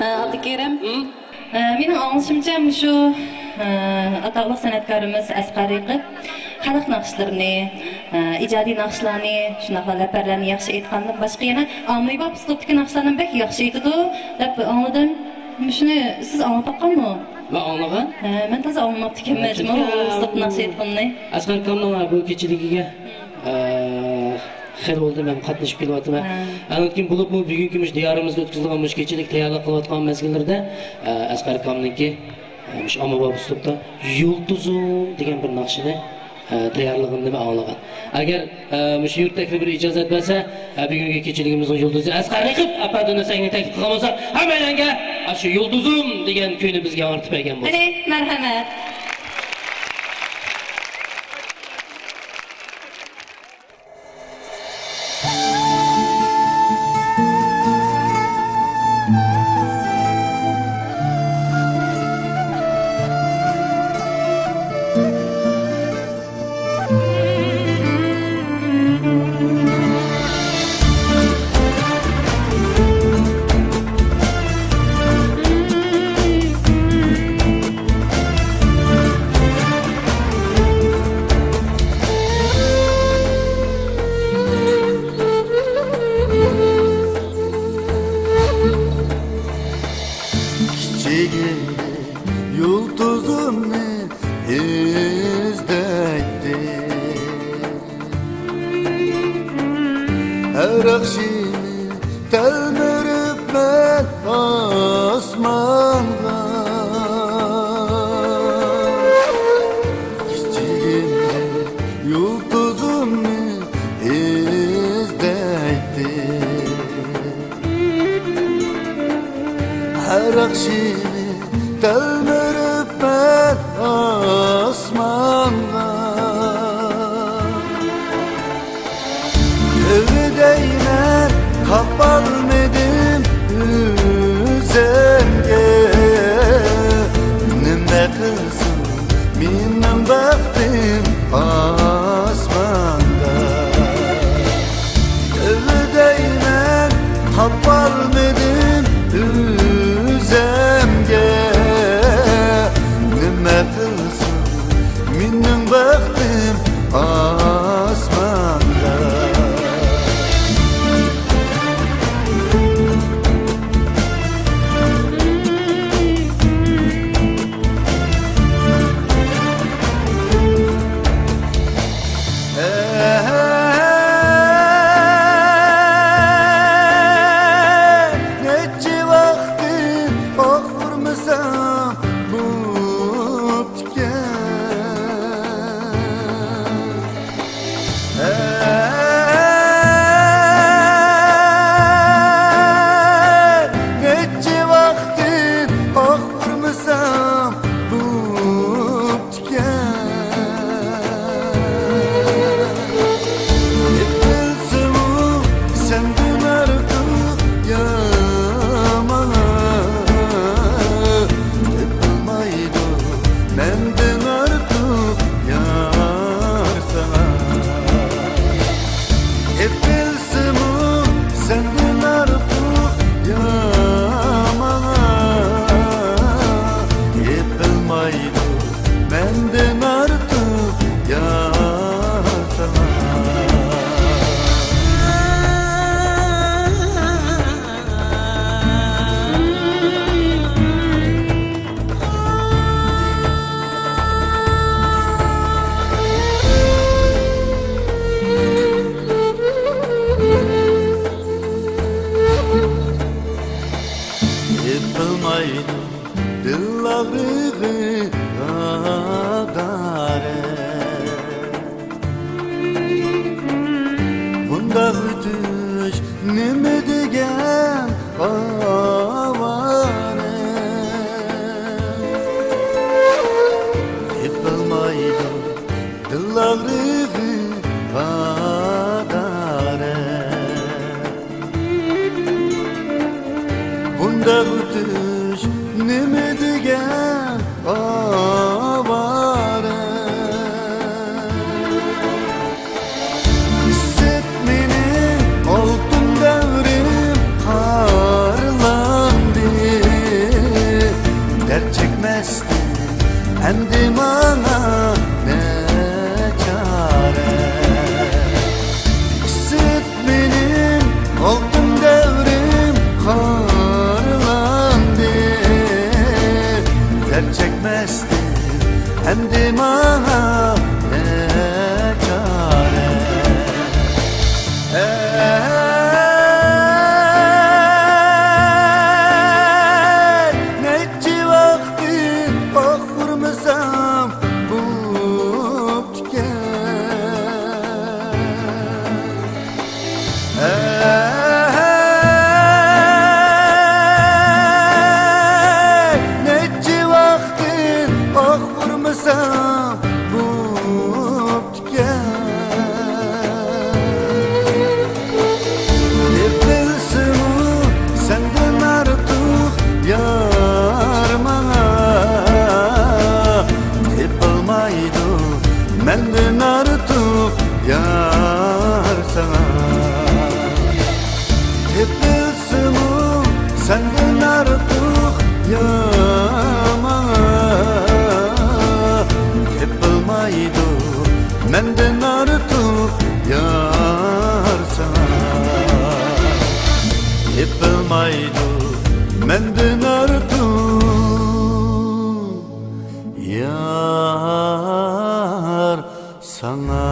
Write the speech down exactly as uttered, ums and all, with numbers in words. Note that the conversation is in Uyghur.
ئابدۇكېرىم، مېنىڭ ئاڭلىشىمچە، مۇشۇ ئاتاقلىق سەنئەتكارىمىز ئەسقەر رېقىپ خەلق ناخشىلىرىنى، ئىجادىي ناخشىلارنى، شۇنداقلا لەپەرلەرنى ياخشى ئېيتقاندىن باشقا، يەنە ئاممىباب ئۇسلۇبتىكى ناخشىلارنى بەك ياخشى ئېيتىدۇ، دەپ ئاڭلىدىم. مۇشۇنى سىز ئاڭلاپ باققانمۇ؟ مەن ئاڭلىغان. ھە، مەن تازا ئاڭلىماپتىكەنمەن، جۇمۇ، ئۇسلۇب ناخشا ئېيتقىنىنى. ئەسقەر ئاكامنىڭ بۇ كېچىلىكىگە، ئە، خېلى بولدى مەن قاتنىشىپ كېلىۋاتىمەن. ھە. ئاندىن كېيىن بولۇپمۇ بۈگۈنكى مۇشۇ دىيارىمىزدا ئۆتكۈزۈلگەن مۇشۇ كېچىلىك تەييارلىق قىلىۋاتقان مەزگىللىرىدە، ئە، ئەسقەر ئاكامنىڭكى، ئە، مۇشۇ ئاممىباب ئۇسلۇبتا يۇلتۇزۇم دېگەن بىر ناخشىنى، ئە، تەييارلىغىنىنى مەن ئاڭلىغان. ئەگەر، ئە، مۇشۇ يۇرتتا بىر ئىجازەت بەرسە، ئە، بۈگۈنكى كېچىلىكىمىزنىڭ يۇلتۇزى ئەسقەر رېقىپ ئەپەندىنى سەھنىگە تەكلىپ قىلغان بولسا، ھەممەيلەنگە ئاشۇ يۇلتۇزۇم دېگەن كۈينى بىزگە ياڭرىتىپ بەرگەن بولسا. قېنى، مەرھەمەت. كىچىكىمدە يۇلتۇزۇمنى ئىزدەيتتىم. ھەر ئاخشىمى تەلمۈرۈپ مەن ئاسمانغا. كىچىكىمدە يۇلتۇزۇمنى ئىزدەيتتىم. ھەر ئاخشىمى تەلمۈرۈپ مەن ئاسمانغا. تۆۋە دەيمەن، تاپالمىدىم ئۆزۈمگە. نېمە قىلسۇن مېنىڭ بەختىم ئاسماندا. ئىزدەيمەن، تاپالمىدىم ئۆزۈمگە. نېمە قىلسۇن مېنىڭ بەختىم ئاسماندا. نەچچە ۋاقتىم ئۇخلىمىسام بوپتىكەن. نەچچە ۋاقتىم ئۇخلىمىسام بوپتىكەن. ئېيتىلسىمۇ سەندىن ئارتۇق يار ماڭا، تېپىلمايدۇ مەندىن ئارتۇق يار ساڭا. ئېيتىلسىمۇ سەندىن ئارتۇق يار ماڭا، تېپىلمايدۇ مەندىن ئارتۇق يار ساڭا. ھېس قىلمايدۇ دىل ئاغرىقى ئادارە. بۇنداق ئۆتۈش نېمە دېگەن ئاۋارە؟ ھېس قىلمايدۇ دىل ئاغرىقى ئادارە. بۇنداق ئۆتۈش نېمە دېگەن ئاۋارە؟ ئىسسىت مېنىڭ ئالتۇن دەۋرىم، خارلاندىم سەندىن ئارتۇق يار ماڭا تېپىلمايدۇ، مەندىن ئارتۇق يار ساڭا تېپىلمايدۇ، مەندىن ئارتۇق يار ساڭا.